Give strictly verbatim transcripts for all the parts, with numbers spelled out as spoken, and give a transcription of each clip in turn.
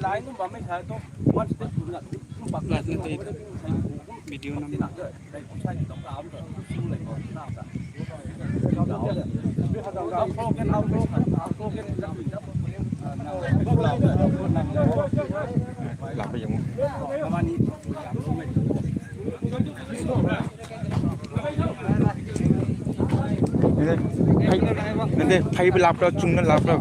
ꯂꯥꯏꯟꯒꯨꯝꯕ ꯑꯃ ꯁꯥꯏ ꯑꯗꯣ ꯋꯥꯟ ꯁ꯭ꯇꯦꯞ ꯊꯨꯅ ꯑꯗꯨꯝ ꯄꯥꯛ ꯂꯥꯏꯟ ꯅꯠꯇꯦ꯫ ꯚꯤꯗꯤꯑꯣ ꯅꯝꯕ꯫ ꯂꯥꯛꯄ ꯌꯦꯡꯉꯨ꯫ ꯅꯠꯇꯦ, ꯐꯩ-, ꯅꯠꯇꯦ, ꯐꯩꯕ ꯂꯥꯛꯄ꯭ꯔꯣ, ꯆꯨꯝꯅ ꯂꯥꯛꯄ꯭ꯔꯣ?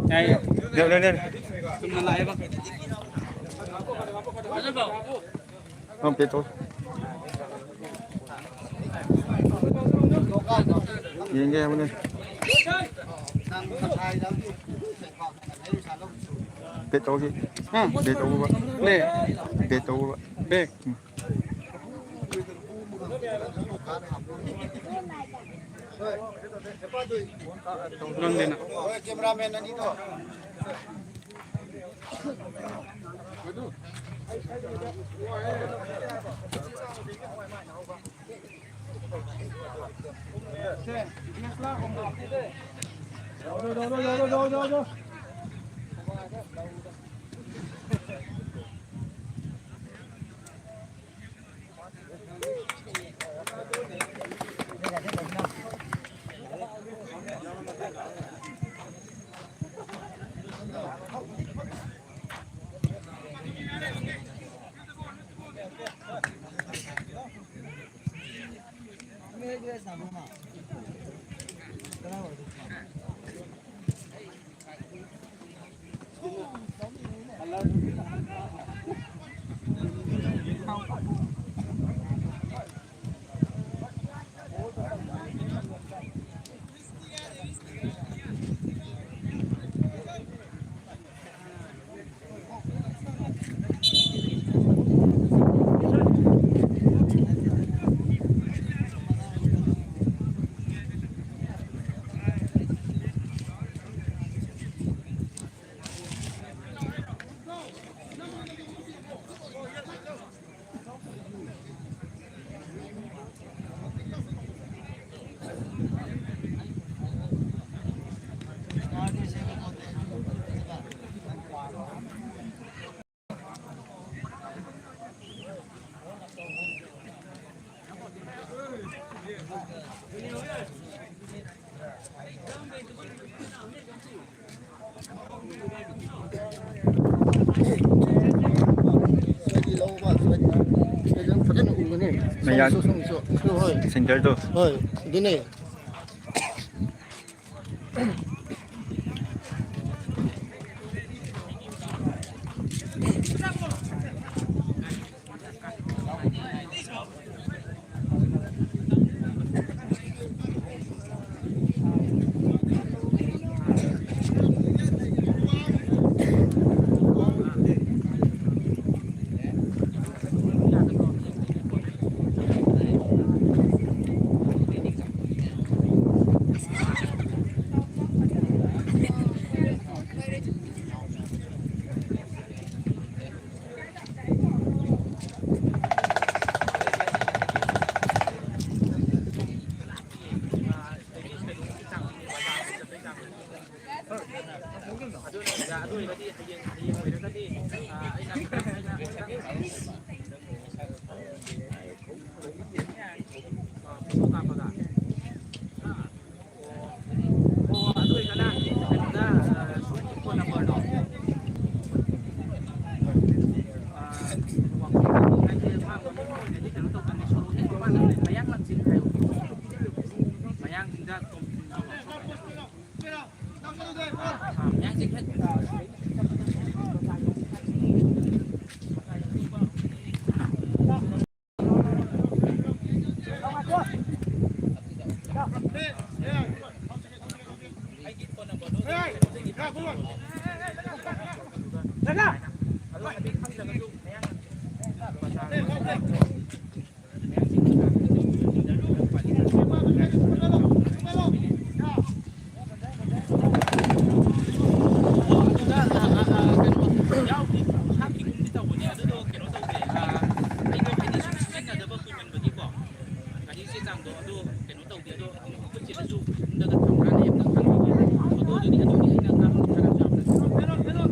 ꯌꯥꯏ, ꯌꯥꯏ꯫ ꯅꯦ, ꯅꯦ, ꯅꯦ꯫ ꯆꯨꯝꯅ ꯂꯥꯛꯑꯦꯕ꯫ ꯅꯪ ꯄꯦꯇꯣ꯫ ꯌꯦꯡꯒꯦ ꯍꯥꯏꯕꯅꯦ꯫ ꯕꯦꯠ ꯇꯧꯁꯤ꯫ ꯍꯥ? ꯕꯦꯠ ꯇꯧꯕ꯫ ꯕꯦꯠ? ꯕꯦꯠ ꯇꯧꯕ꯫ ꯕꯦꯠ? ꯎꯝ꯫ ꯅꯪꯗꯤꯅ? ꯃꯌꯥ ꯁꯣꯝꯁꯨ, ꯁꯣꯝꯁꯨ, ꯁꯣꯝꯁꯨ, ꯍꯣꯏ꯫ ꯁꯦꯟꯇꯔꯗꯣ꯫ ꯍꯣꯏ, ꯑꯗꯨꯅꯦ꯫ ꯑꯣ, ꯑꯗꯨ ꯑꯣꯏꯔꯒꯅ ꯀꯩꯅꯣꯗ, ꯑ, ꯁꯣꯝꯒꯤ ꯐꯣꯟ ꯅꯝꯕꯔꯗꯣ, ꯑ, ꯋꯥꯡꯈꯩ ꯍꯥꯏꯗꯤ ꯃꯥ ꯃꯃꯤꯡ ꯑꯣꯏꯅꯗꯤ ꯀꯩꯅꯣ ꯇꯧꯗꯕꯅꯤ, ꯁꯣꯔꯣꯛ ꯍꯦꯛ ꯃꯄꯥꯟꯗ ꯂꯩ, ꯃꯌꯥꯡ ꯂꯝꯖꯤꯡ ꯍꯥꯏꯌꯣ꯫ ꯃꯌꯥꯡꯁꯤꯡꯗ ꯇꯣꯝ-, ꯑ, ꯃꯌꯥꯡꯁꯤꯡ ꯈꯔ ꯒꯥꯔꯤ ꯆꯦ ꯆꯥꯡꯗꯣ ꯑꯗꯨ ꯀꯩꯅꯣ ꯇꯧꯗꯦ, ꯑꯗꯣ ꯑꯗꯨꯝ ꯑꯩꯈꯣꯏ ꯆꯦꯗꯁꯨ ꯌꯨꯝꯗꯒ ꯊꯝꯈ꯭ꯔꯅꯤ, ꯑꯝꯇ ꯍꯪꯕꯤꯒꯦ꯫ ꯐꯣꯇꯣꯗꯨꯗꯤ ꯑꯗꯨꯝ ꯑꯩꯅ ꯀꯥꯞꯄ ꯊꯥꯔꯛꯄ ꯌꯥꯕ ꯅꯠꯇ꯭ꯔꯣ?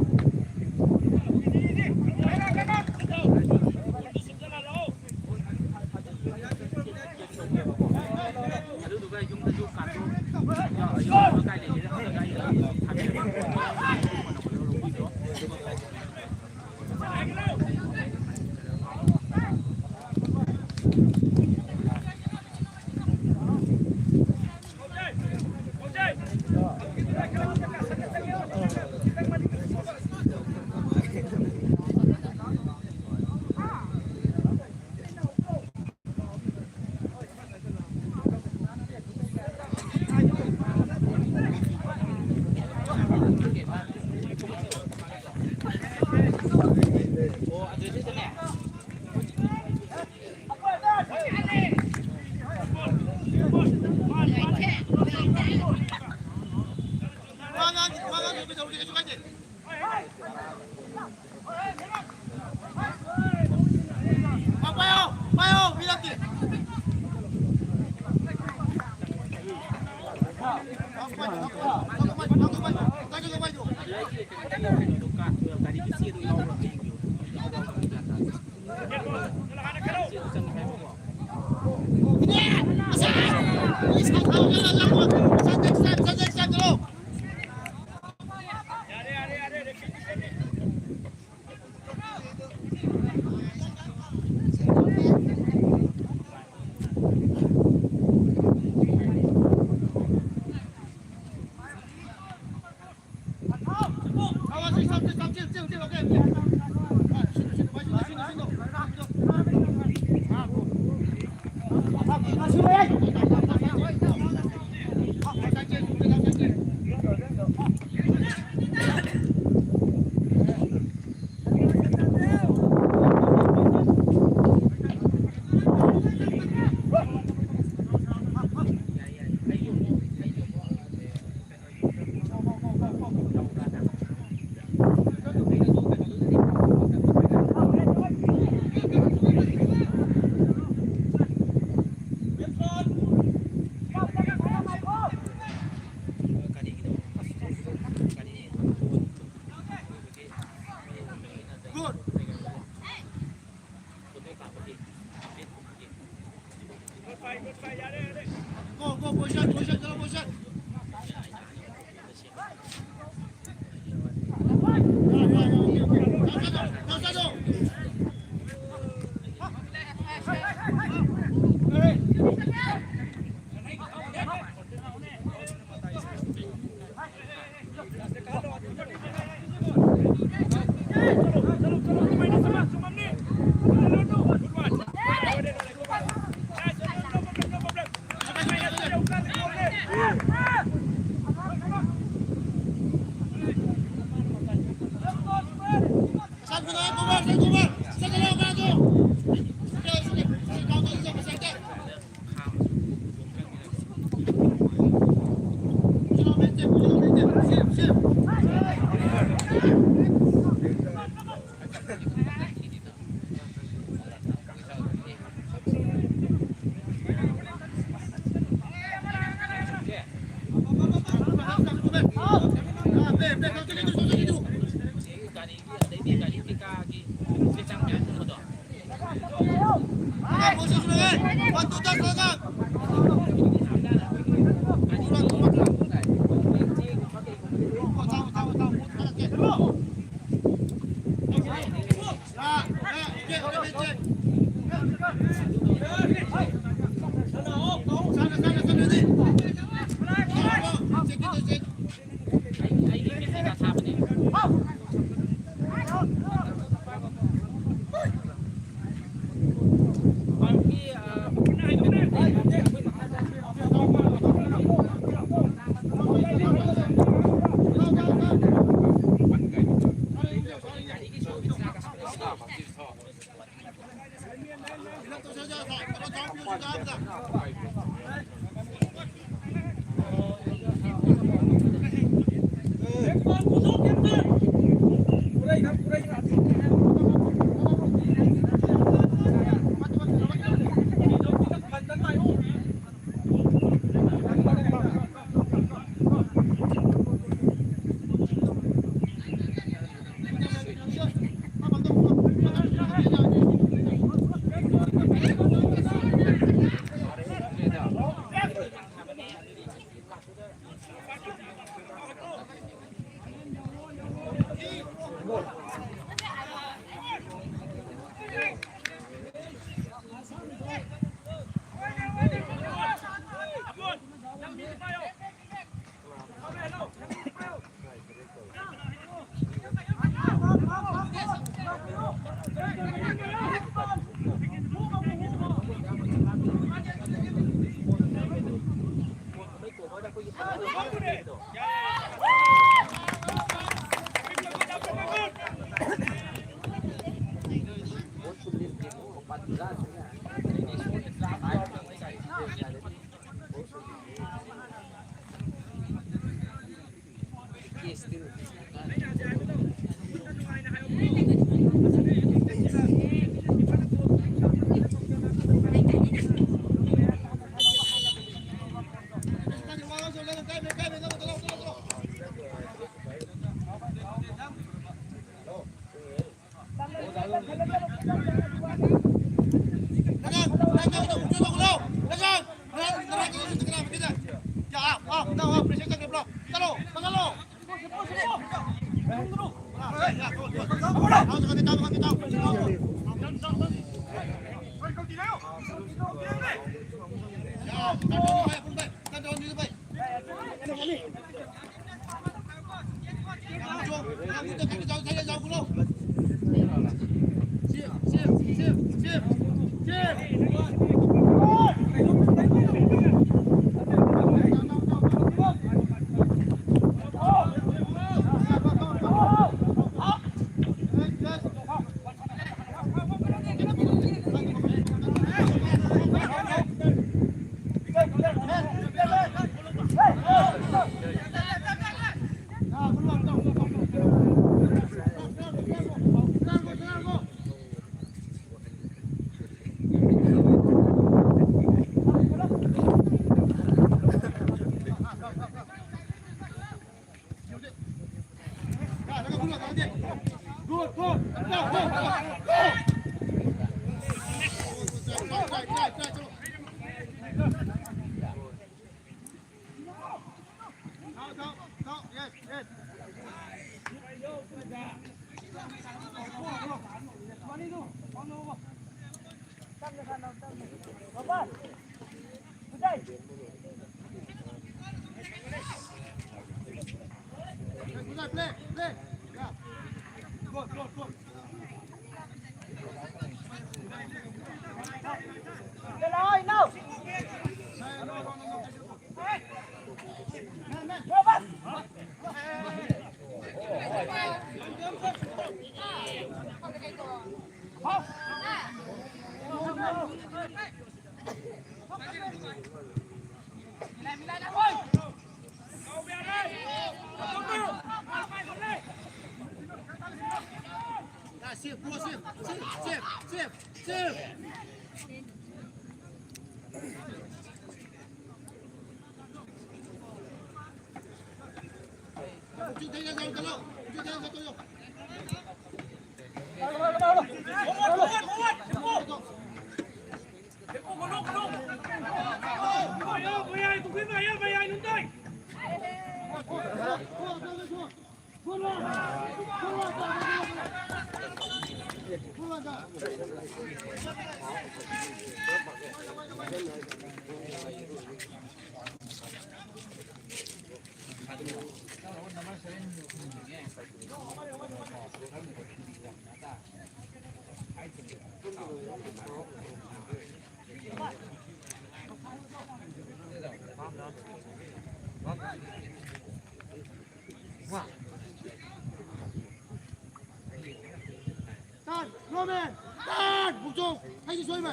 ꯇꯥꯟ! ꯅꯣꯔꯃꯦꯟ! ꯇꯥꯟ! ꯃꯨꯛꯆꯧ! ꯑꯩꯒꯤ ꯁꯣꯏꯕ!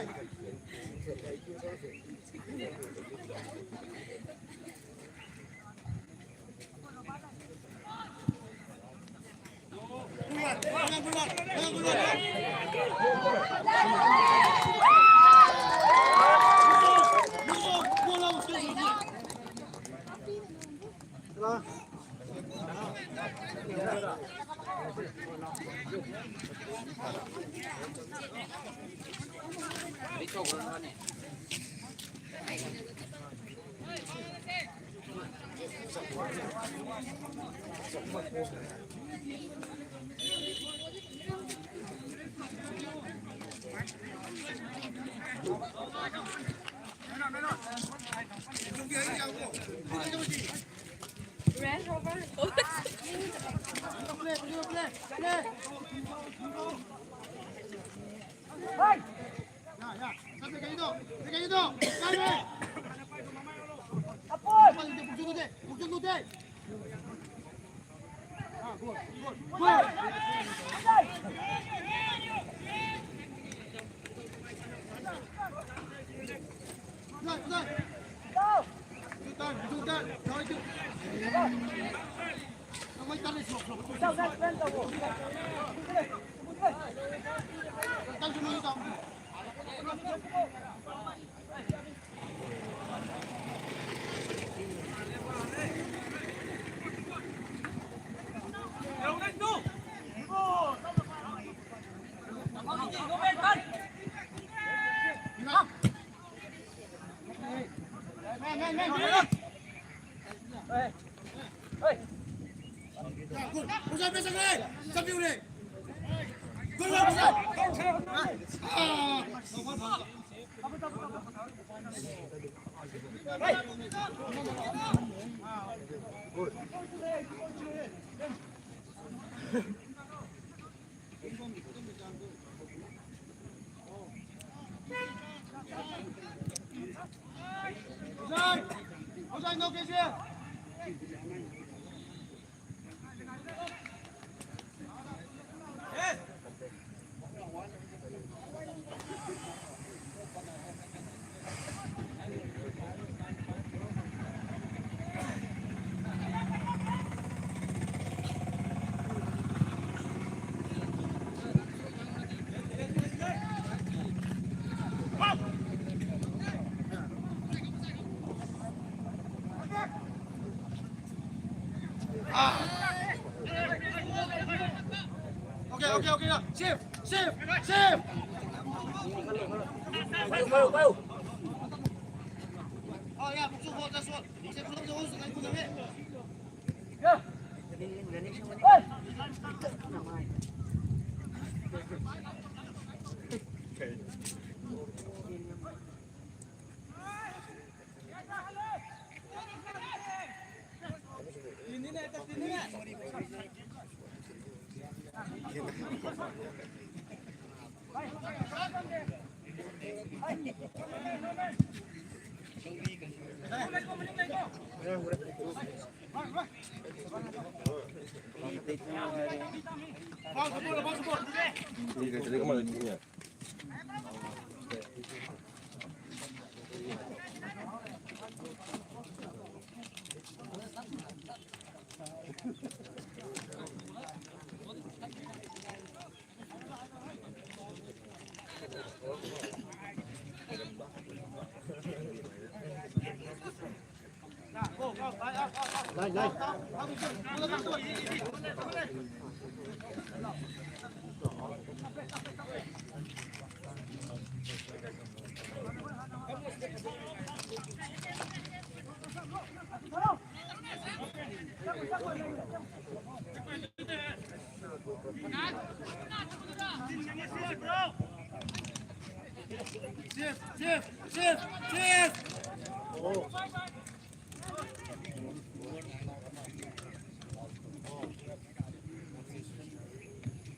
Okay, okay, okay, yeah. Shift, shift, shift. Go, go, go. Oh, yeah, put your ball, that's one. Shift, put up the horse, like, put them in. Yeah. Hey.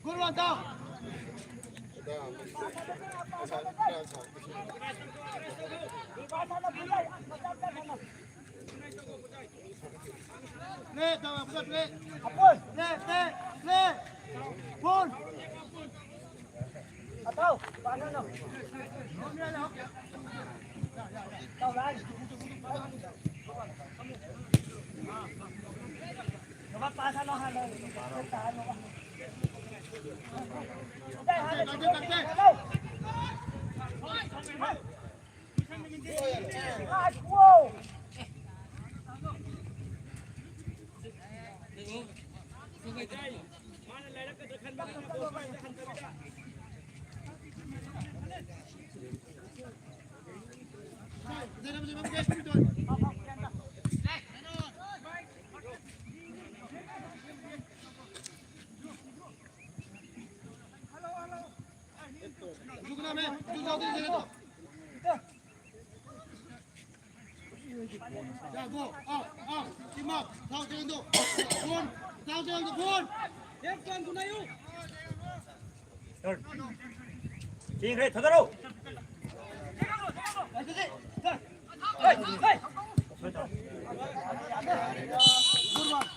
Good one, down. Play, down, play, play. Play, play, play. Ball. Atau, paano, no? Ikaw lang. Dapat pasa, no, halo. Ano ka? Hindi, halo. Halo. Nice, wow. Yeah, go. Out, out. Team up. Thao Chang Do. Phone. Thao Chang Do. Phone. Left one, Gunayu. Third. Team red, throw. Hey, hey. Good one.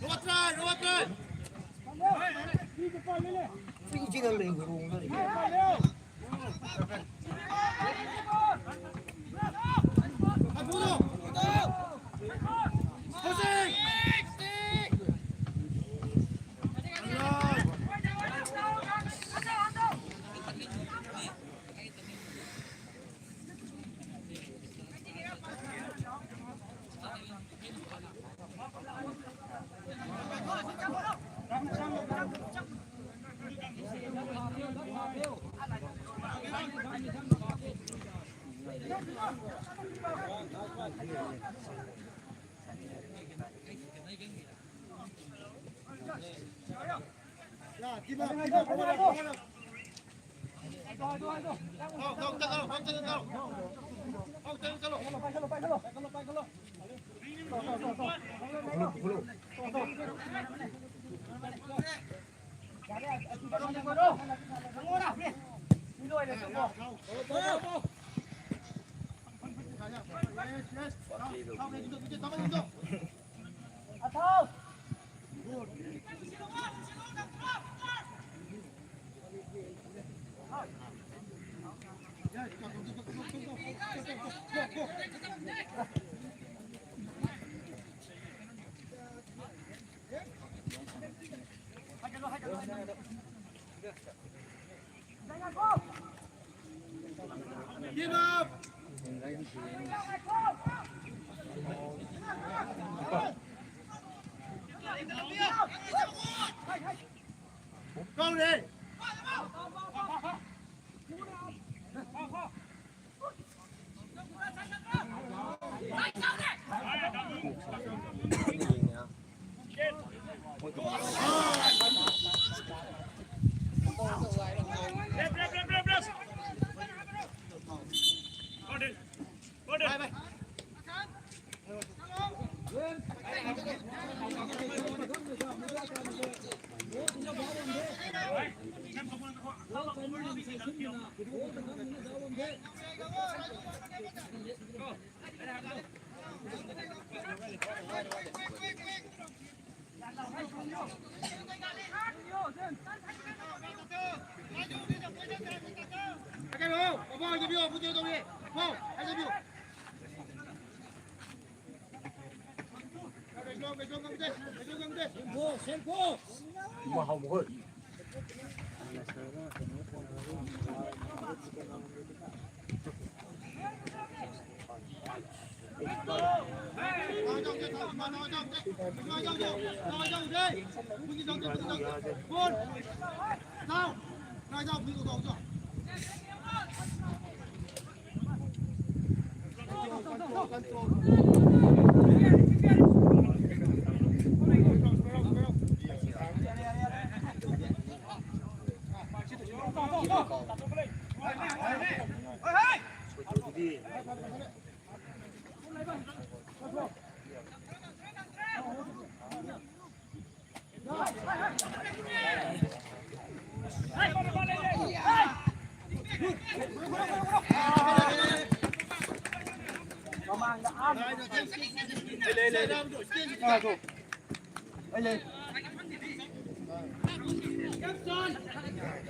Robert Ryan, Robert Ryan.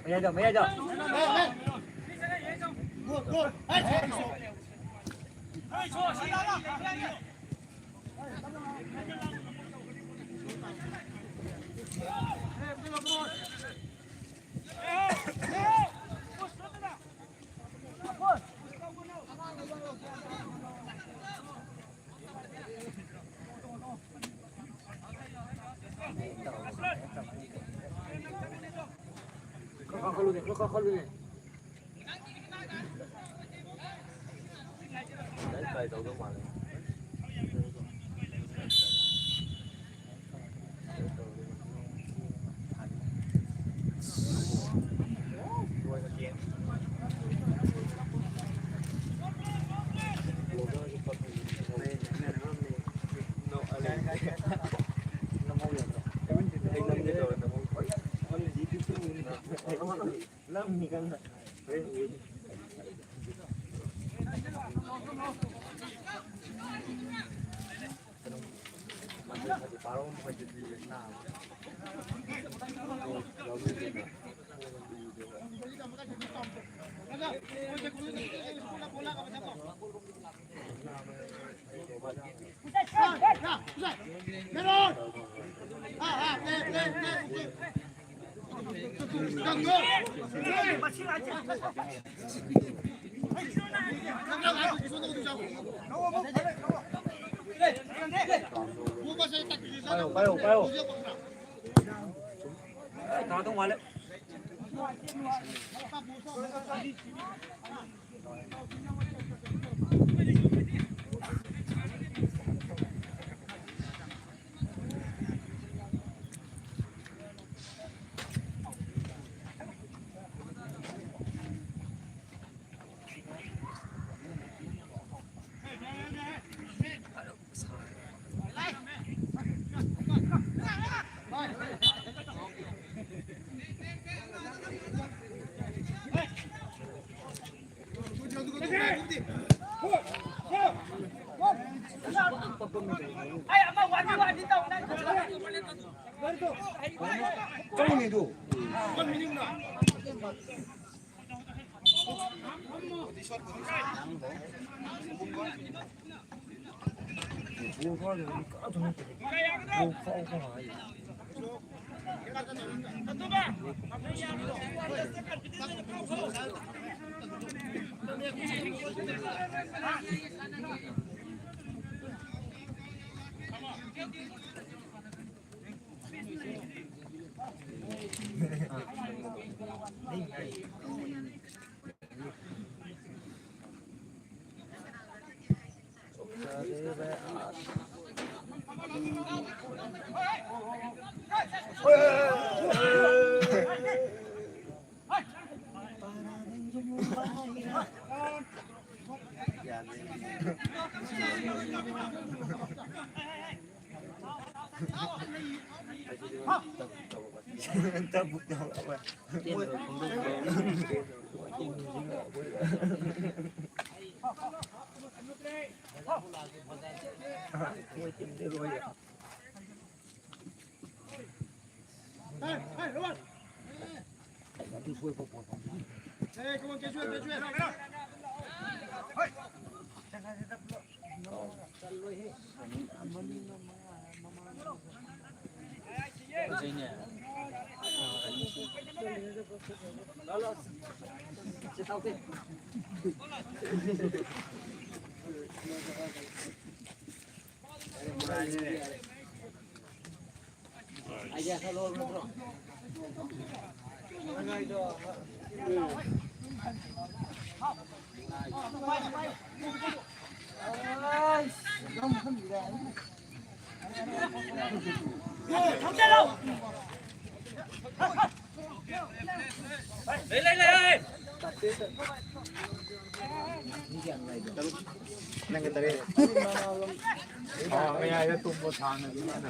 ꯃꯌꯥꯏꯗ, ꯃꯌꯥꯏꯗ꯫ ꯈꯔ ꯀꯥꯈꯠꯂꯨꯅꯦ, ꯈꯔ ꯀꯥꯈꯠꯂꯨꯅꯦ꯫ ꯂꯥꯏꯔꯤꯛ try ꯇꯧꯗꯧ ꯃꯥꯜꯂꯦ꯫ ꯄꯥꯏꯌꯣ, ꯄꯥꯏꯌꯣ, ꯄꯥꯏꯌꯣ꯫ ꯇꯥꯗꯧ ꯃꯥꯜꯂꯦ꯫ ꯅꯪꯒ ꯇꯔꯦꯠ꯫ ꯃꯌꯥꯏꯗ ꯇꯨꯝꯕ ꯊꯥꯡꯅꯗꯤ ꯃꯥꯅ꯫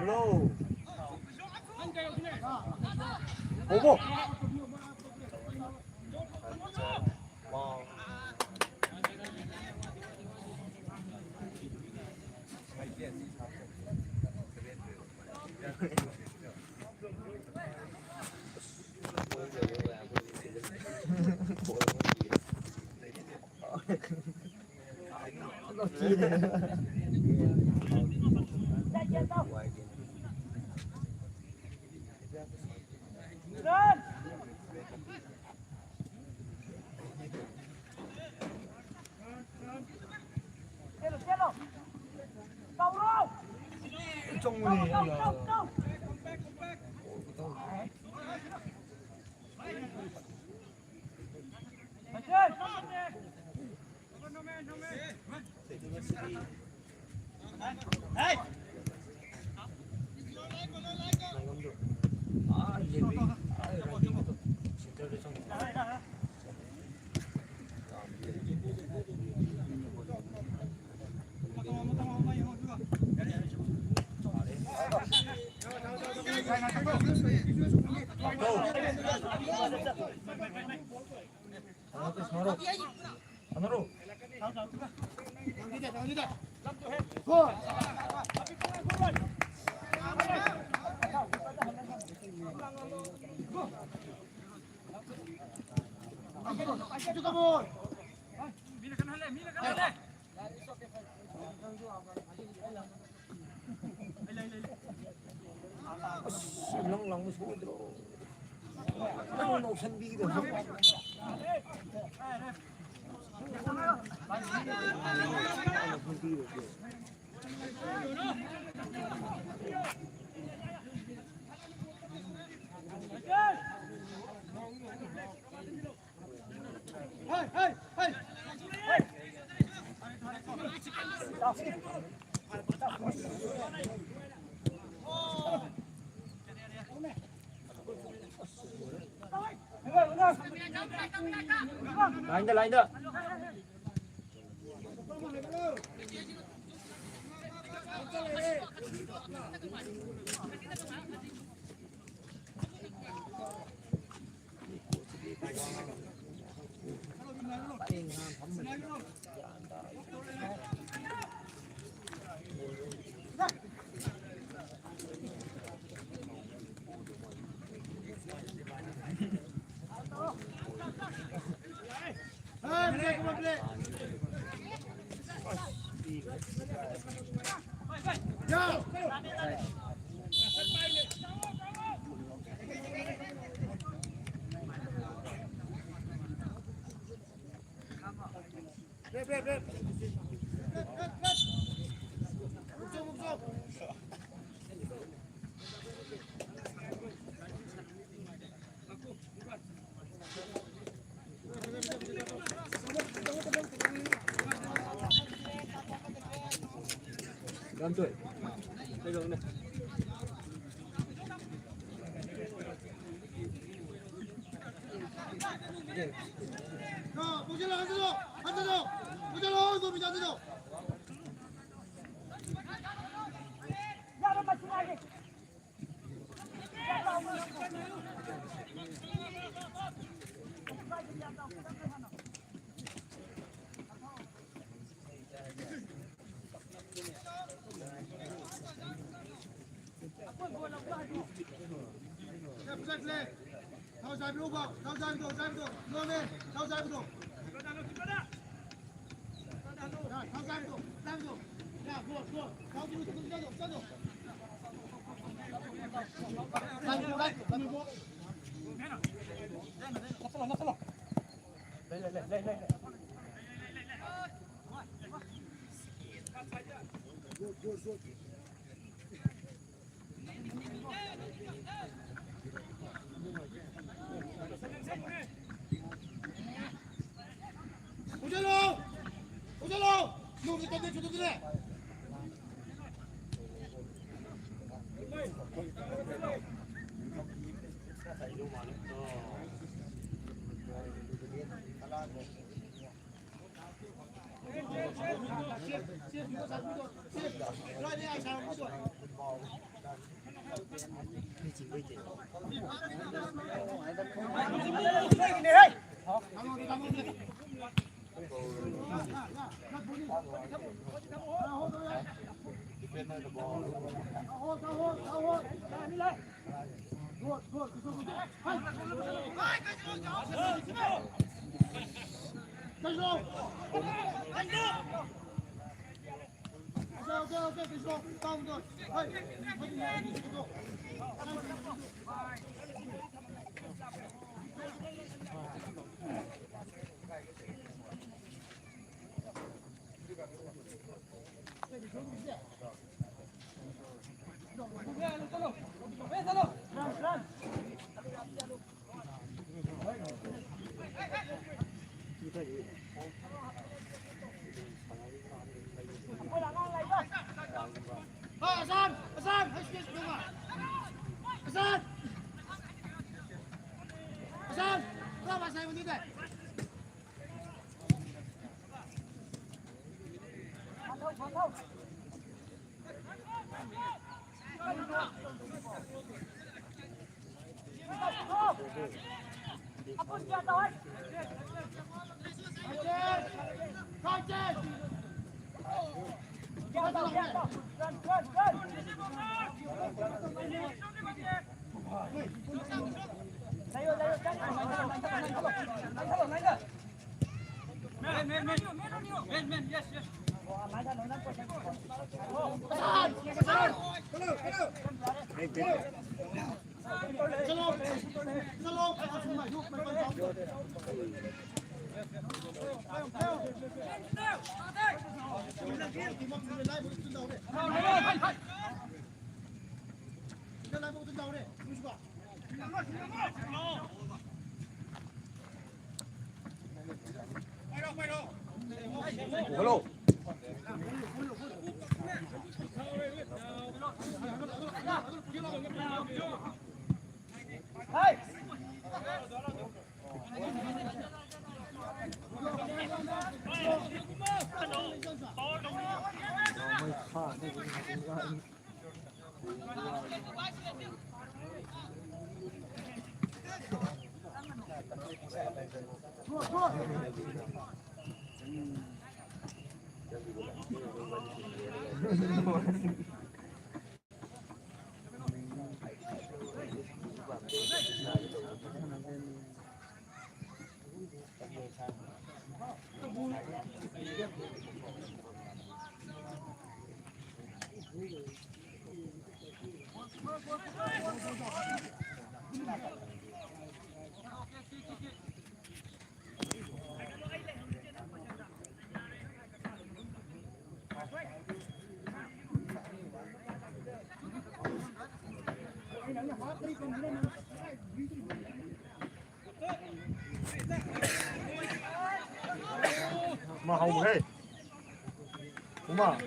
ꯍꯜꯂꯣ꯫ ꯍꯧꯕꯣ꯫ ꯑꯁ, ꯅꯪ ꯂꯪꯕ ꯁꯣꯏꯗ꯭ꯔꯣ? ꯅꯪ ꯂꯧꯁꯟꯕꯤꯒꯗꯕ꯫ ꯂꯥꯏꯟꯗ, ꯂꯥꯏꯟꯗ꯫ Hello. ꯃꯥ ꯍꯧꯈ꯭ꯔꯦ꯫ ꯎꯃꯥ꯫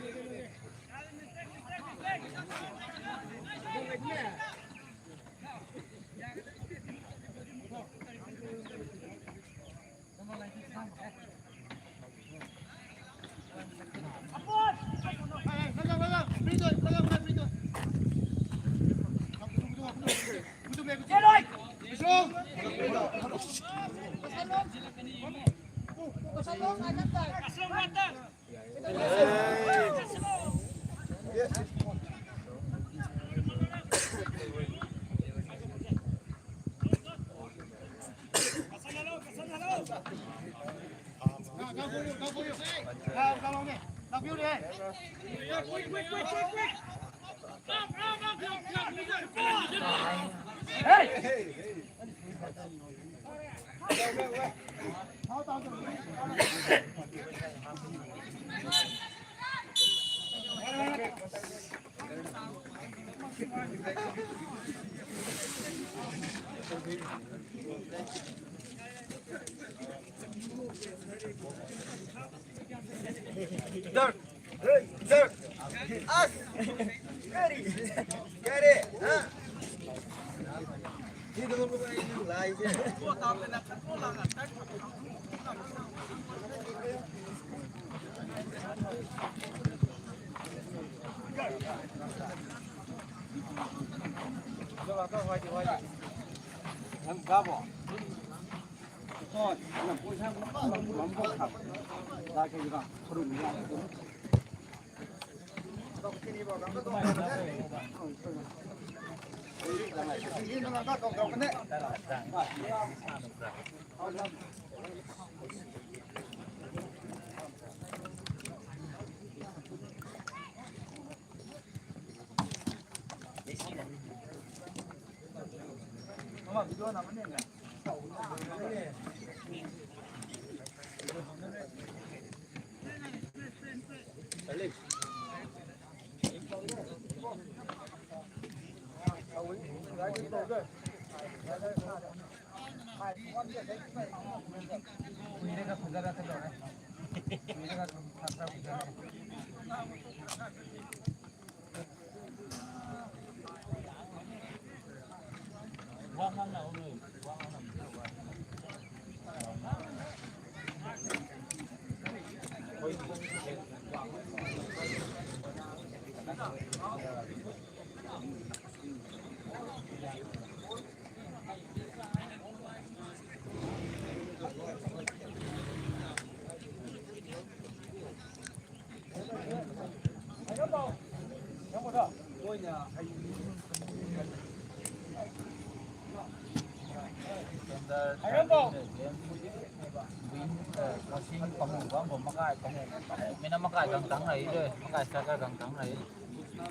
ꯗꯔ, ꯗꯔ, ꯑꯁ! ꯀꯔꯤ? ꯀꯔꯤ? ꯍꯥ? ꯁꯤꯗ ꯂꯥꯏꯁꯦ꯫ ꯃꯁꯤꯡ ꯄꯥꯝꯃꯨꯕ ꯑꯃ ꯃꯈꯥꯏ, ꯄꯥꯝꯃꯨꯕ ꯃꯤꯅ ꯃꯈꯥꯏ ꯈꯪ ꯈꯪ ꯂꯩ ꯂꯣꯏ꯫ ꯃꯈꯥꯏ ꯁꯥꯏꯀꯜ ꯈꯪ ꯈꯪ ꯂꯩ꯫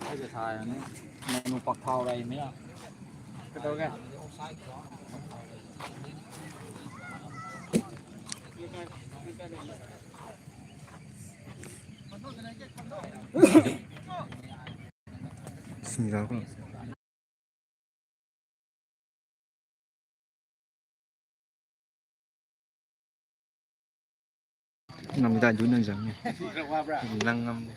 ꯑꯩꯁꯨ ꯊꯥꯔꯅꯤ꯫ ꯃꯦꯅꯨ ꯄꯛ ꯊꯥꯎ ꯂꯩ ꯃꯤꯅ꯫ ꯀꯩꯗꯧꯔꯒꯦ? ꯁꯤꯡꯖꯥꯎ꯫ ꯉꯝꯗꯥꯏꯗꯨ ꯅꯪ ꯆꯪꯉꯦ꯫ ꯅꯪ ꯉꯝꯗꯦ꯫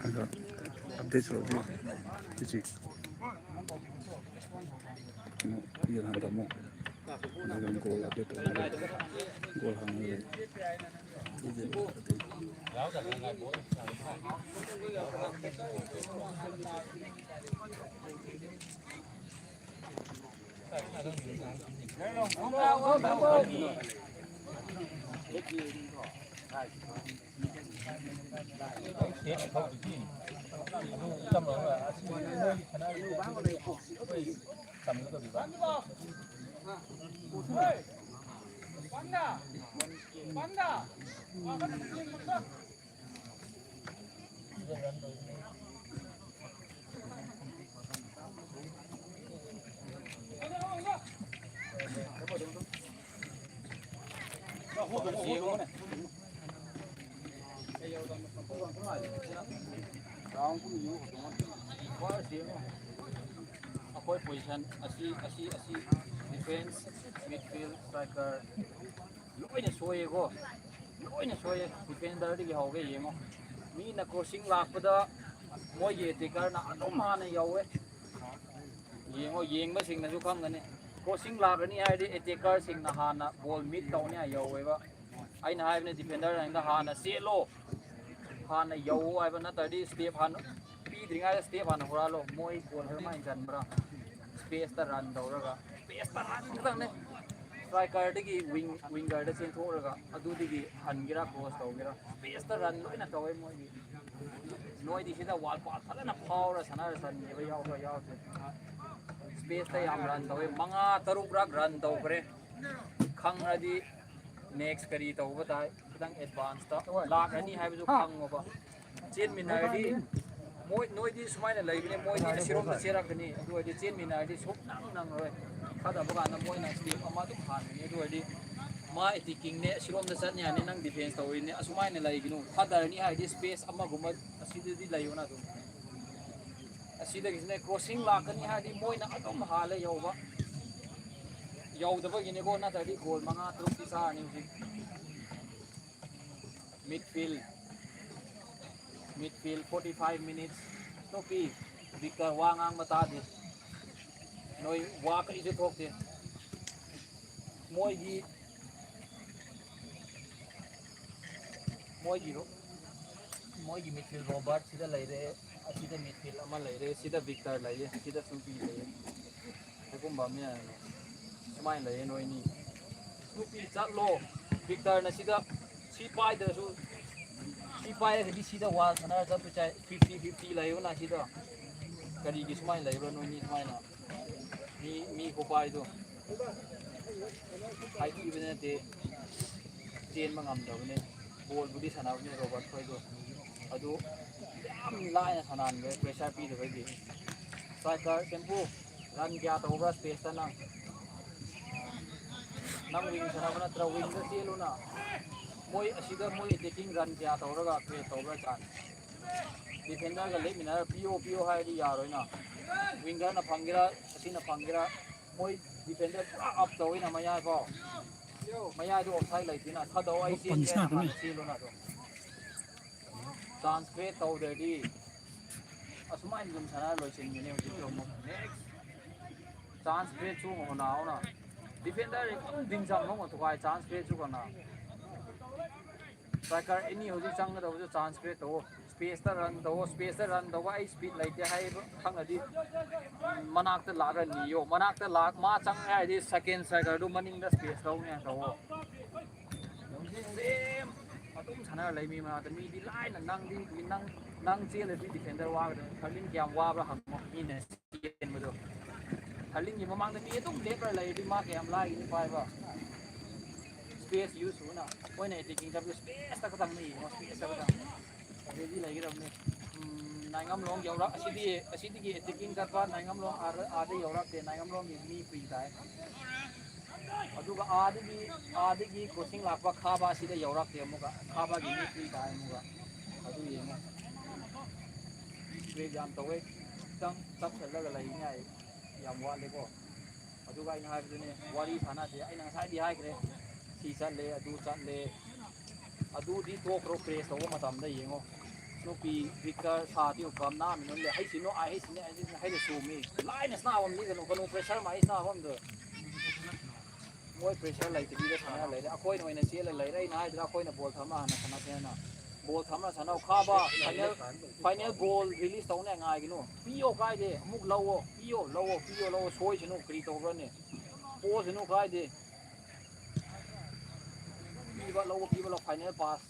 ꯑꯗꯣ ꯑꯞꯗꯦꯠꯁꯨ ꯑꯣꯏꯕꯤꯌꯨ꯫ ꯍꯧꯖꯤꯛ ꯀꯩꯅꯣ ꯌꯦꯡꯍꯟꯕ ꯑꯃꯨꯛ꯫ ꯑꯗꯨꯒ ꯒꯣꯜ ꯑꯞꯗꯦꯠ ꯇꯧꯔꯒ ꯒꯣꯜ ꯍꯥꯡꯉꯒ ꯂꯩ꯫ ꯑꯩꯈꯣꯏ ꯄꯣꯖꯤꯁꯟ ꯑꯁꯤ ꯑꯁꯤ ꯑꯁꯤ ꯗꯤꯐꯦꯟꯁ, ꯃꯤꯗꯐꯤꯜ, ꯁ꯭ꯇ꯭ꯔꯥꯏꯀꯔ ꯂꯣꯏꯅ ꯁꯣꯏꯌꯦꯀꯣ꯫ ꯂꯣꯏꯅ ꯁꯣꯏꯌꯦ꯫ ꯗꯤꯐꯦꯟꯗꯔꯗꯒꯤ ꯍꯧꯒꯦ ꯌꯦꯡꯉꯣ꯫ ꯃꯤꯅ ꯀ꯭ꯔꯣꯁꯤꯡ ꯂꯥꯛꯄꯗ ꯃꯣꯏꯒꯤ ꯑꯦꯇꯦꯀꯔꯅ ꯑꯗꯨꯝ ꯍꯥꯟꯅ ꯌꯧꯋꯦ꯫ ꯌꯦꯡꯉꯣ, ꯌꯦꯡꯕꯁꯤꯡꯅꯁꯨ ꯈꯪꯒꯅꯤ꯫ ꯀ꯭ꯔꯣꯁꯤꯡ ꯂꯥꯛꯀꯅꯤ ꯍꯥꯏꯔꯗꯤ ꯑꯦꯇꯦꯀꯔꯁꯤꯡꯅ ꯍꯥꯟꯅ ꯕꯣꯜ ꯃꯤꯠ ꯇꯧꯅꯤ ꯍꯥꯏ ꯌꯧꯋꯦꯕ꯫ ꯑꯩꯅ ꯍꯥꯏꯕꯅꯦ ꯗꯤꯐꯦꯟꯗꯔꯁꯤꯡꯗ ꯍꯥꯟꯅ ꯆꯦꯜꯂꯣ, ꯍꯥꯟꯅ ꯌꯧꯋꯣ ꯍꯥꯏꯕ, ꯅꯠꯇ꯭ꯔꯗꯤ ꯁ꯭ꯇꯦꯞ ꯍꯥꯟꯅ ꯄꯤꯗ꯭ꯔꯤꯉꯩꯗ ꯁ꯭ꯇꯦꯞ ꯍꯥꯟꯅ ꯍꯨꯔꯥꯜꯂꯣ꯫ ꯃꯣꯏ ꯒꯣꯜ ꯀꯃꯥꯏꯅ ꯆꯟꯕ꯭ꯔꯥ? ꯁ꯭ꯄꯦꯁꯇ ꯔꯟ ꯇꯧꯔꯒ, ꯁ꯭ꯄꯦꯁꯇ ꯔꯟ ꯈꯛꯇꯪꯅꯦ꯫ ꯁ꯭ꯇ꯭ꯔꯥꯏꯀꯔꯗꯒꯤ ꯋꯤꯡ, ꯋꯤꯡꯒꯔꯗ ꯆꯦꯟꯊꯣꯛꯂꯒ ꯑꯗꯨꯗꯒꯤ ꯍꯟꯒꯦꯔꯥ ꯀ꯭ꯔꯣꯁ ꯇꯧꯒꯦꯔꯥ, ꯁ꯭ꯄꯦꯁꯇ ꯔꯟ ꯂꯣꯏꯅ ꯇꯧꯋꯦ ꯃꯣꯏꯗꯤ꯫ ꯅꯣꯏꯗꯤ ꯁꯤꯗ ꯋꯥꯜ ꯄꯥꯛ ꯐꯖꯅ ꯐꯥꯎꯔ ꯁꯥꯟꯅꯔ ꯆꯟꯈꯤꯕ ꯌꯥꯎꯕ꯭ꯔꯥ? ꯌꯥꯎꯗꯦ꯫ ꯁ꯭ꯄꯦꯁꯇ ꯌꯥꯝ ꯔꯟ ꯇꯧꯋꯦ, ꯃꯉꯥ ꯇꯔꯨꯛꯔꯛ ꯔꯟ ꯇꯧꯈ꯭ꯔꯦ꯫ ꯈꯪꯉꯗꯤ ꯅꯦꯛꯁ ꯀꯔꯤ ꯇꯧꯕ ꯇꯥꯏ, ꯈꯤꯇꯪ ꯑꯦꯗꯚꯥꯟꯁꯇ ꯂꯥꯛꯀꯅꯤ ꯍꯥꯏꯕꯗꯨ ꯈꯪꯉꯣꯕ꯫ ꯆꯦꯟꯃꯤꯟꯅꯔꯗꯤ ꯃꯣꯏ, ꯅꯣꯏꯗꯤ ꯁꯨꯃꯥꯏꯅ ꯂꯩꯕꯅꯦ, ꯃꯣꯏꯗꯤ ꯑꯁꯤꯔꯣꯝꯗ ꯆꯦꯜꯂꯛꯀꯅꯤ꯫ ꯑꯗꯨ ꯑꯣꯏꯔꯗꯤ ꯆꯦꯟꯃꯤꯟꯅꯔꯗꯤ ꯁꯨꯝ ꯅꯪ ꯅꯪꯉꯔꯣꯏ꯫ ꯊꯥꯗꯕ ꯀꯥꯟꯗ ꯃꯣꯏꯅ ꯁ꯭ꯇꯦꯞ ꯑꯃ ꯑꯗꯨꯝ ꯍꯥꯟꯒꯅꯤ꯫ ꯑꯗꯨ ꯑꯣꯏꯔꯗꯤ ꯃꯥ ꯑꯦꯇꯦꯀꯤꯡꯅꯦ, ꯑꯁꯤꯔꯣꯝꯗ ꯆꯠꯅꯤ ꯍꯥꯏꯅꯤ, ꯅꯪ ꯗꯤꯐꯦꯟꯁ ꯇꯧꯔꯤꯅꯦ, ꯑꯁꯨꯃꯥꯏꯅ ꯂꯩꯒꯅꯨ꯫ ꯊꯥꯗꯔꯅꯤ ꯍꯥꯏꯔꯗꯤ ꯁ꯭ꯄꯦꯁ ꯑꯃꯒꯨꯝꯕ ꯑꯁꯤꯗꯗꯤ ꯂꯩꯌꯣꯅ ꯑꯗꯨꯝ꯫ ꯑꯁꯤꯗꯒꯤꯁꯤꯅꯦ ꯀ꯭ꯔꯣꯁꯤꯡ ꯂꯥꯛꯀꯅꯤ ꯍꯥꯏꯔꯗꯤ ꯃꯣꯏꯅ ꯑꯗꯨꯝ ꯍꯥꯜꯂꯦ ꯌꯧꯕ꯫ ꯌꯧꯗꯕꯒꯤꯅꯦꯀꯣ, ꯅꯠꯇ꯭ꯔꯗꯤ ꯒꯣꯜ ꯃꯉꯥ ꯇꯔꯨꯛꯇꯤ ꯆꯥꯔꯅꯤ ꯍꯧꯖꯤꯛ꯫ ꯃꯤꯗꯐꯤꯜ, ꯃꯤꯗꯐꯤꯜ forty five minutes꯫ ꯅꯨꯄꯤ ꯕꯤꯛꯇꯔ ꯋꯥ ꯉꯥꯡꯕ ꯇꯥꯗꯦ꯫ ꯅꯣꯏ ꯋꯥ ꯀꯔꯤꯁꯨ ꯊꯣꯛꯇꯦ꯫ ꯃꯣꯏꯒꯤ, ꯃꯣꯏꯒꯤ ꯔꯣ-, ꯃꯣꯏꯒꯤ ꯃꯤꯗꯐꯤꯜ ꯔꯣꯕꯥꯔꯠ ꯁꯤꯗ ꯂꯩꯔꯦ, ꯑꯁꯤꯗ ꯃꯤꯗꯐꯤꯜ ꯑꯃ ꯂꯩꯔꯦ, ꯁꯤꯗ ꯕꯤꯛꯇꯔ ꯂꯩꯌꯦ, ꯁꯤꯗ ꯁꯨꯝꯄꯤ ꯂꯩꯌꯦ꯫ ꯍꯥꯏꯒꯨꯝꯕ ꯑꯃ ꯌꯥꯏ꯫ ꯁꯨꯃꯥꯏꯅ ꯂꯩꯌꯦ ꯅꯣꯏꯅꯤ꯫ ꯅꯨꯄꯤ ꯆꯠꯂꯣ꯫ ꯕꯤꯛꯇꯔꯅ ꯁꯤꯗ ꯁꯤ ꯄꯥꯏꯗ꯭ꯔꯁꯨ, ꯁꯤ ꯄꯥꯏꯔꯒꯗꯤ ꯁꯤꯗ ꯋꯥꯜ ꯁꯥꯟꯅꯔ ꯆꯠꯄ ꯆꯥꯏ꯫ Fifty fifty ꯂꯩꯌꯣꯅ ꯁꯤꯗ꯫ ꯀꯔꯤꯒꯤ ꯁꯨꯃꯥꯏꯅ ꯂꯩꯕ꯭ꯔꯥ ꯅꯣꯏꯅꯤ ꯁꯨꯃꯥꯏꯅ? ꯃꯤ, ꯃꯤ ꯈꯨꯄꯥꯏꯗꯣ ꯍꯥꯏꯊꯤꯕ ꯅꯠꯇꯦ, ꯆꯦꯟꯕ ꯉꯝꯗꯕꯅꯦ꯫ ꯕꯣꯜꯕꯨꯗꯤ ꯁꯥꯟꯅꯕꯅꯦ ꯔꯣꯕꯔꯠ ꯈꯣꯏꯗꯣ, ꯑꯗꯨ ꯌꯥꯝ ꯂꯥꯏꯅ ꯁꯥꯟꯅꯍꯟꯈ꯭ꯔꯦ, ꯄ꯭ꯔꯦꯁꯔ ꯄꯤꯗꯕꯒꯤ꯫ ꯁ꯭ꯇ꯭ꯔꯥꯏꯀꯔ ꯁꯦꯝꯄꯨ, ꯔꯟ ꯀꯌꯥ ꯇꯧꯕ꯭ꯔꯥ ꯁ꯭ꯄꯦꯁꯇ ꯅꯪ? ꯅꯪ ꯋꯤꯡ ꯁꯥꯟꯅꯕ ꯅꯠꯇ꯭ꯔꯥ? ꯋꯤꯡꯗ ꯆꯦꯜꯂꯨꯅ꯫ ꯃꯣꯏ ꯑꯁꯤꯗ ꯃꯣꯏ ꯑꯦꯇꯦꯀꯤꯡ ꯔꯟ ꯀꯌꯥ ꯇꯧꯔꯒ ꯀ꯭ꯔꯤꯌꯦꯠ ꯇꯧꯕ꯭ꯔꯥ ꯆꯥꯟꯁ? ꯗꯤꯐꯦꯟꯗꯔꯒ ꯂꯦꯞꯃꯤꯟꯅꯔꯒ ꯄꯤꯌꯣ ꯄꯤꯌꯣ ꯍꯥꯏꯔꯗꯤ ꯌꯥꯔꯣꯏꯅ꯫ Wingerꯅ ꯐꯪꯒꯦꯔꯥ, ꯑꯁꯤꯅ ꯐꯪꯒꯦꯔꯥ, ꯃꯣꯏ defender ꯄꯨꯔꯥ up ꯇꯧꯋꯤꯅ ꯃꯌꯥꯏ ꯐꯥꯎ꯫ ꯃꯌꯥꯏꯗ offside ꯂꯩꯇꯦꯅ, ꯊꯥꯗꯧ, ꯑꯩ ꯆꯦꯟꯒꯦ ꯍꯥꯏꯅ ꯍꯥꯟꯅ ꯆꯦꯜꯂꯣꯅ ꯑꯗꯨꯝ꯫ Chance create ꯇꯧꯗ꯭ꯔꯗꯤ ꯑꯁꯨꯃꯥꯏꯅ ꯑꯗꯨꯝ ꯁꯥꯟꯅꯔ ꯂꯣꯏꯁꯤꯟꯒꯅꯤ ꯍꯧꯖꯤꯛꯁꯨ ꯑꯃꯨꯛ꯫ Next chance create ꯁꯨ ꯍꯣꯠꯅꯧꯅ꯫ Defender ꯑꯗꯨꯝ ꯗꯤꯡꯖꯝ ꯂꯧꯅ ꯊꯨꯒꯥꯏ, chance create ꯁꯨ ꯀꯅꯥ꯫ Striker ꯑꯅꯤ ꯍꯧꯖꯤꯛ ꯆꯪꯒꯗꯧꯕꯁꯨ chance create ꯇꯧꯑꯣ꯫ Space ꯇ run ꯇꯧꯑꯣ, space ꯇ run ꯇꯧꯕ ꯑꯩ speed ꯂꯩꯇꯦ ꯍꯥꯏꯕ ꯈꯪꯉꯗꯤ ꯃꯅꯥꯛꯇ ꯂꯥꯛꯑꯒ ꯅꯤꯌꯣ꯫ ꯃꯅꯥꯛꯇ ꯂꯥꯛ-, ꯃꯥ ꯆꯪꯉꯦ ꯍꯥꯏꯗꯤ second striker ꯗꯨ ꯃꯅꯤꯡꯗ space ꯂꯧꯅꯤ ꯍꯥꯏꯅ ꯇꯧꯑꯣ꯫ Same ꯑꯗꯨꯝ ꯁꯥꯟꯅꯔ ꯂꯩ ꯃꯤ ꯃꯅꯥꯛꯇ꯫ ꯃꯤꯗꯤ ꯂꯥꯏꯅ ꯅꯪꯗꯤ, ꯅꯪ, ꯅꯪ ꯆꯦꯜꯂꯗꯤ defender ꯋꯥꯒꯗ꯭ꯔꯥ? ꯈꯔꯂꯤꯡ ꯀꯌꯥꯝ ꯋꯥꯕ꯭ꯔꯥ ꯍꯪꯉꯣ ꯃꯤꯅ ꯆꯦꯟꯕꯗꯣ꯫ ꯈꯔꯂꯤꯡꯒꯤ ꯃꯃꯥꯡꯗ ꯃꯤ ꯑꯗꯨꯝ ꯂꯦꯞꯄ ꯂꯩꯔꯗꯤ ꯃꯥ ꯀꯌꯥꯝ ꯂꯥꯏꯒꯅꯤ ꯄꯥꯏꯕ? Space use ꯁꯨꯅ ꯑꯩꯈꯣꯏꯅ attacking ꯆꯠꯄꯗ space ꯇ ꯈꯛꯇꯪꯅꯤ ꯌꯦꯡꯉꯣ, space ꯇ ꯈꯛꯇꯪ꯫ ꯑꯗꯨꯗꯤ ꯂꯩꯒꯗꯕꯅꯤ꯫ ꯎꯝ, ꯅꯥꯏꯉꯝꯂꯣꯡ ꯌꯧꯔꯛ-, ꯑꯁꯤꯗꯤ, ꯑꯁꯤꯗꯒꯤ attacking ꯆꯠꯄ ꯅꯥꯏꯉꯝꯂꯣꯡ ꯑꯥꯗ, ꯑꯥꯗ ꯌꯧꯔꯛꯇꯦ, ꯅꯥꯏꯉꯝꯂꯣꯡꯒꯤ ꯃꯤ free ꯇꯥꯏ꯫ ꯑꯗꯨꯒ ꯑꯥꯗꯒꯤ, ꯑꯥꯗꯒꯤ crossing ꯂꯥꯛꯄ ꯈꯥꯕ ꯑꯁꯤꯗ ꯌꯧꯔꯛꯇꯦ ꯑꯃꯨꯛꯀ, ꯈꯥꯕꯒꯤ ꯃꯤ free ꯇꯥꯏ ꯑꯃꯨꯛꯀ꯫ ꯑꯗꯨ ꯌꯦꯡꯉꯣ꯫ Break ꯌꯥꯝ ꯇꯧꯋꯦ, ꯈꯤꯇꯪ ꯇꯞꯁꯜꯂꯒ ꯂꯩꯅꯤꯉꯥꯏ ꯌꯥꯝ ꯋꯥꯠꯂꯦꯀꯣ꯫ ꯑꯗꯨꯒ ꯑꯩꯅ ꯍꯥꯏꯕꯗꯨꯅꯦ, ꯋꯥꯔꯤ ꯁꯥꯟꯅꯁꯦ꯫ ꯑꯩꯅ ꯉꯁꯥꯏꯗꯤ ꯍꯥꯏꯈ꯭ꯔꯦ, ꯁꯤ ꯆꯠꯂꯦ, ꯑꯗꯨ ꯆꯠꯂꯦ, ꯑꯗꯨꯗꯤ ꯇꯣꯛꯈ꯭ꯔꯣ꯫ Press ꯇꯧꯕ ꯃꯇꯝꯗ ꯌꯦꯡꯉꯣ, ꯅꯨꯄꯤ ꯕꯤꯀꯔ ꯁꯥꯗꯤ ꯎꯄꯝ ꯅꯥꯃꯤꯅ ꯂꯩ꯫ ꯍꯩꯁꯤꯅꯨ, ꯑꯥꯏ ꯍꯩꯁꯤꯅꯦ, ꯑꯩ ꯍꯩꯅ ꯆꯨꯝꯃꯤ꯫ ꯂꯥꯏꯅ ꯁꯅꯥꯕꯝꯗꯤ ꯀꯩꯅꯣ, ꯀꯩꯅꯣ pressure ꯃꯥꯏ ꯁꯅꯥꯕꯝꯗꯣ꯫ ꯃꯣꯏ pressure ꯂꯩꯇꯕꯤꯗ ꯁꯥꯟꯅ ꯂꯩꯔꯦ꯫ ꯑꯩꯈꯣꯏꯅ ꯑꯣꯏꯅ ꯆꯦꯜꯂ ꯂꯩꯔꯦ꯫ ꯑꯩꯅ ꯍꯥꯏꯗ꯭ꯔꯥ, ꯑꯩꯈꯣꯏꯅ ball ꯊꯝꯃ ꯍꯥꯟꯅ ꯁꯥꯟꯅꯁꯦ ꯍꯥꯏꯅ꯫ Ball ꯊꯝꯃ ꯁꯥꯟꯅꯧ꯫ ꯈꯥꯕ, final, final ball release ꯇꯧꯅꯦ ꯉꯥꯏꯒꯅꯨ꯫ ꯄꯤꯌꯣ ꯀꯥꯏꯗꯦ, ꯑꯃꯨꯛ ꯂꯧꯑꯣ, ꯄꯤꯌꯣ, ꯂꯧꯑꯣ, ꯄꯤꯌꯣ, ꯂꯧꯑꯣ꯫ ꯁꯣꯏꯁꯅꯨ, ꯀꯔꯤ ꯇꯧꯕ꯭ꯔꯅꯦ? ꯄꯣꯁꯅꯨ ꯀꯥꯏꯗꯦ꯫ ꯄꯤꯕ ꯂꯧꯕ, ꯄꯤꯕ ꯂꯧ, final pass꯫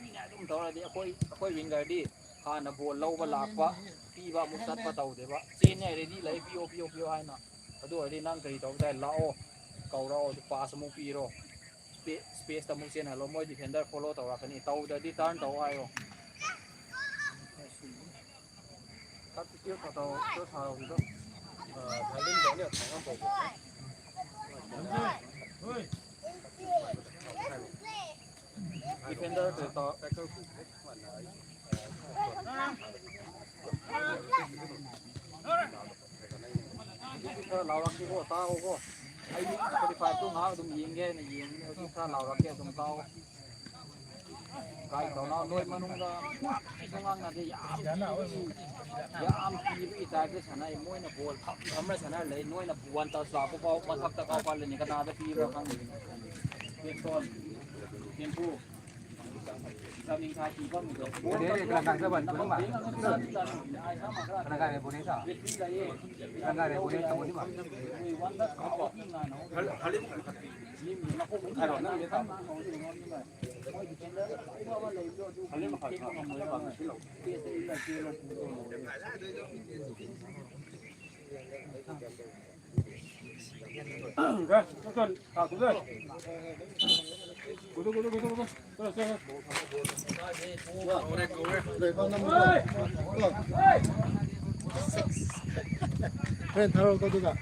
ꯃꯤꯅ ꯑꯗꯨꯝ ꯇꯧꯔꯗꯤ ꯑꯩꯈꯣꯏ, ꯑꯩꯈꯣꯏ wingerꯗꯤ ꯍꯥꯟꯅ ball ꯂꯧꯕ ꯂꯥꯛꯄ, ꯄꯤꯕ ꯑꯃꯨꯛ ꯆꯠꯄ ꯇꯧꯗꯦꯕ꯫ ꯆꯦꯟꯅꯤ ready ꯂꯩ, ꯄꯤꯌꯣ, ꯄꯤꯌꯣ, ꯄꯤꯌꯣ ꯍꯥꯏꯅ꯫ ꯑꯗꯨ ꯑꯣꯏꯔꯗꯤ ꯅꯪ ꯀꯔꯤ ꯇꯧꯕ ꯇꯥꯏ? ꯂꯥꯛꯑꯣ, ꯀꯧꯔꯛꯑꯣ, pass ꯑꯃꯨꯛ ꯄꯤꯔꯣ꯫ Spa-, space ꯇ ꯑꯃꯨꯛ ꯆꯦꯟꯍꯜꯂꯣ, ꯃꯣꯏ defender follow ꯇꯧꯔꯛꯀꯅꯤ꯫ ꯇꯧꯗ꯭ꯔꯗꯤ turn ꯇꯧ ꯍꯥꯏꯌꯣ꯫ Defender ꯇꯧ꯫ ꯍꯧꯖꯤꯛꯇꯤ ꯈꯔ ꯂꯥꯎꯔꯛꯀꯦꯀꯣ, ꯇꯥꯎꯀꯣ꯫ ꯑꯩꯗꯤ forty five ꯇꯨ ꯉꯥꯏꯍꯥꯛ ꯑꯗꯨꯝ ꯌꯦꯡꯒꯦ ꯍꯥꯏꯅ ꯌꯦꯡꯕꯅꯦ꯫ ꯍꯧꯖꯤꯛ ꯈꯔ ꯂꯥꯎꯔꯛꯀꯦ, ꯑꯗꯨꯝ ꯇꯥꯎ꯫ ꯀꯥꯏ ꯇꯧꯅ ꯅꯣꯏ ꯃꯅꯨꯡꯗ ꯑꯉꯥꯡꯅꯗꯤ ꯌꯥꯝ ꯀꯤꯕꯒꯤ, ꯌꯥꯝ ꯀꯤꯕꯒꯤ type ꯇ ꯁꯥꯟꯅꯩ꯫ ꯃꯣꯏꯅ ball ꯐꯝ ꯐꯝꯔ ꯁꯥꯟꯅꯔ ꯂꯩ꯫ ꯅꯣꯏꯅ one touch ꯂꯥꯛꯄ ꯐꯥꯎ ꯃꯊꯛꯇ ꯀꯥꯎꯈꯠꯂꯅꯤ꯫ ꯀꯅꯥꯗ ꯄꯤꯕ꯭ꯔꯥ ꯈꯪꯗꯦ꯫ ꯄꯦꯟꯊꯣꯛ꯫ ꯄꯦꯟꯊꯣꯛ꯫ ꯍꯣꯔꯦꯟ ꯊꯥꯔꯛꯑꯣꯀꯣ ꯑꯗꯨꯒ꯫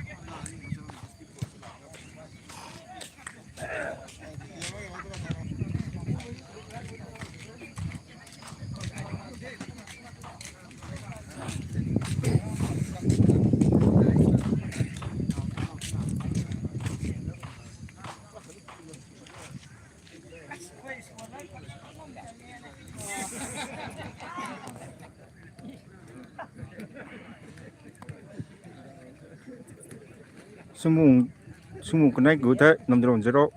Sumung, Sumung connect good, number one zero.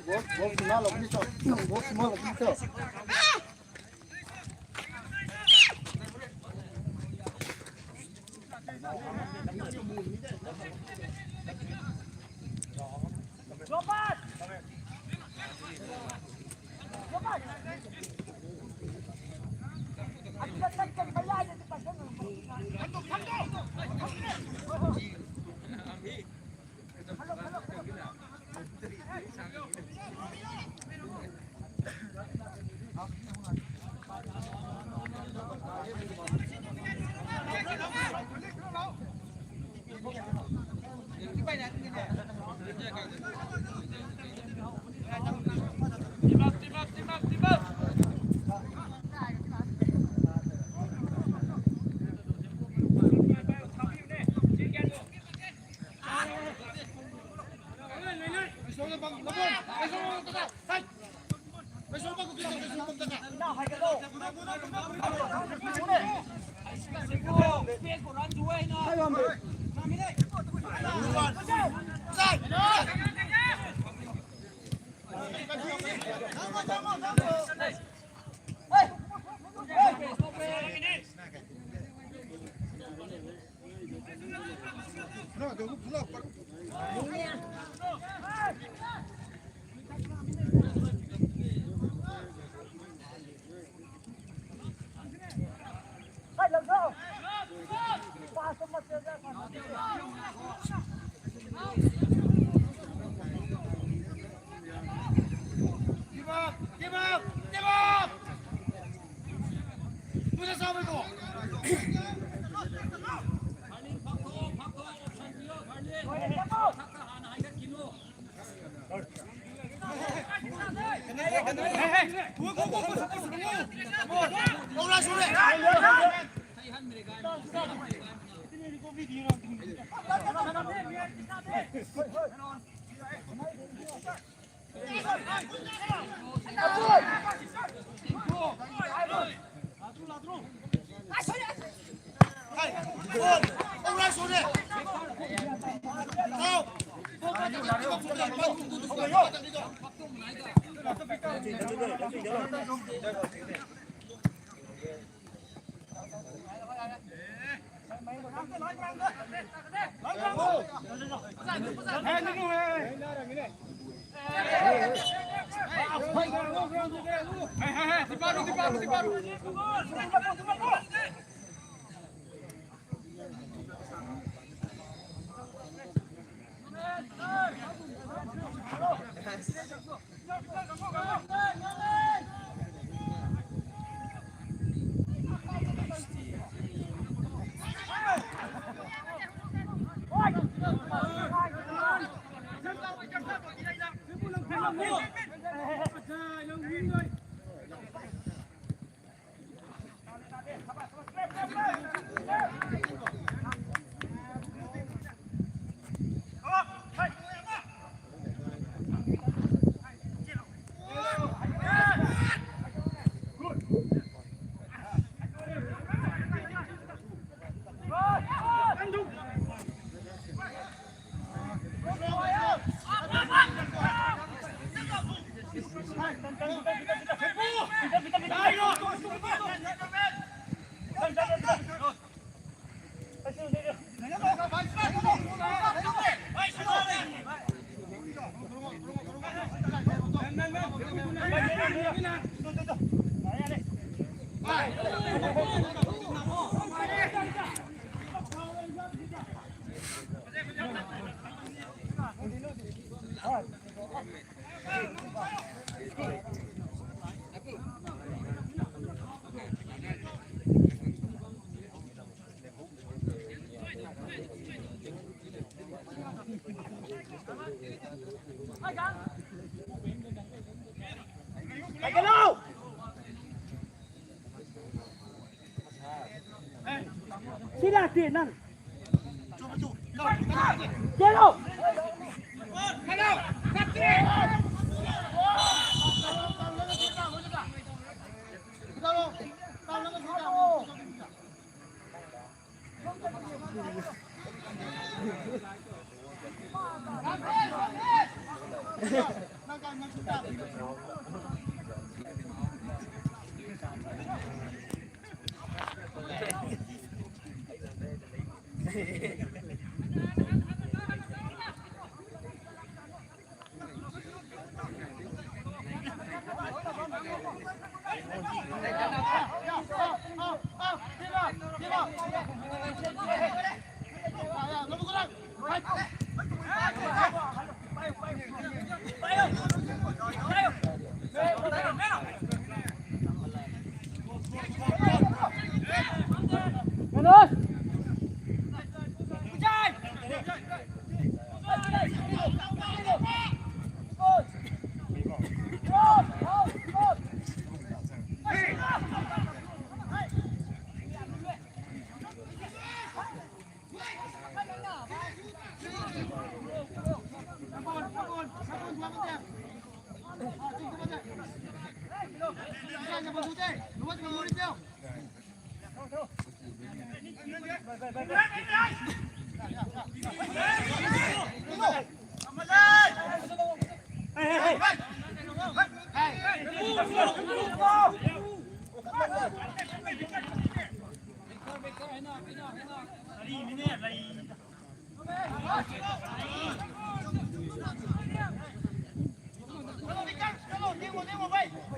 Box, box, malo, please, box, malo, please. ꯁꯤ ꯂꯥꯛꯇꯦ ꯅꯪ꯫ ꯆꯦꯜꯂꯣ꯫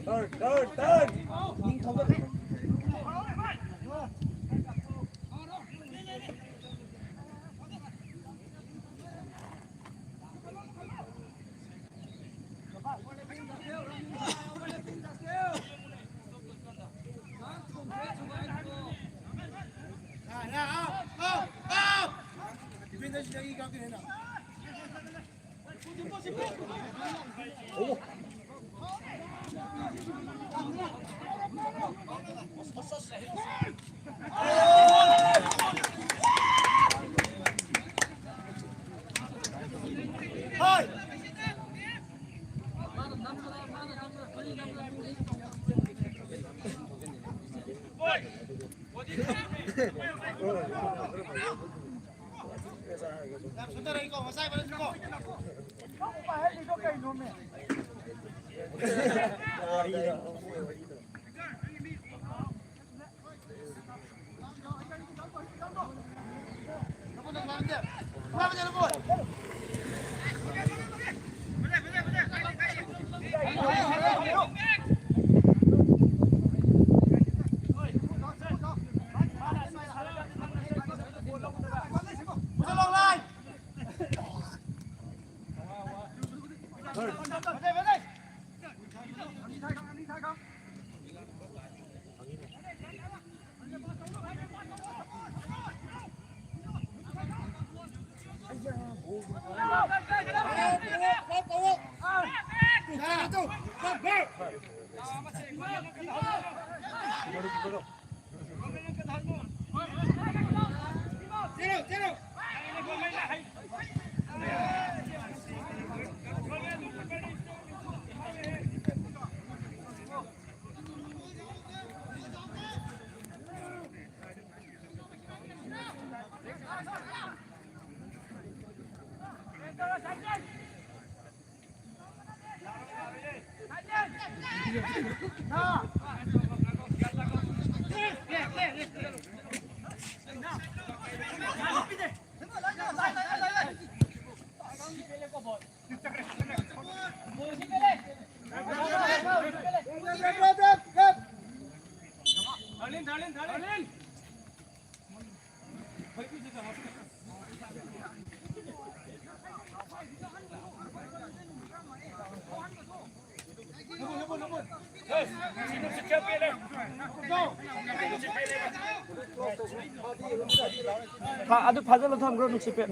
Turn, turn, turn. ꯐꯥ-, ꯑꯗꯨ ꯐꯥꯖꯤꯜꯂ ꯊꯝꯈ꯭ꯔꯣ, ꯅꯨꯡꯁꯤꯠ ꯄꯦꯠ꯫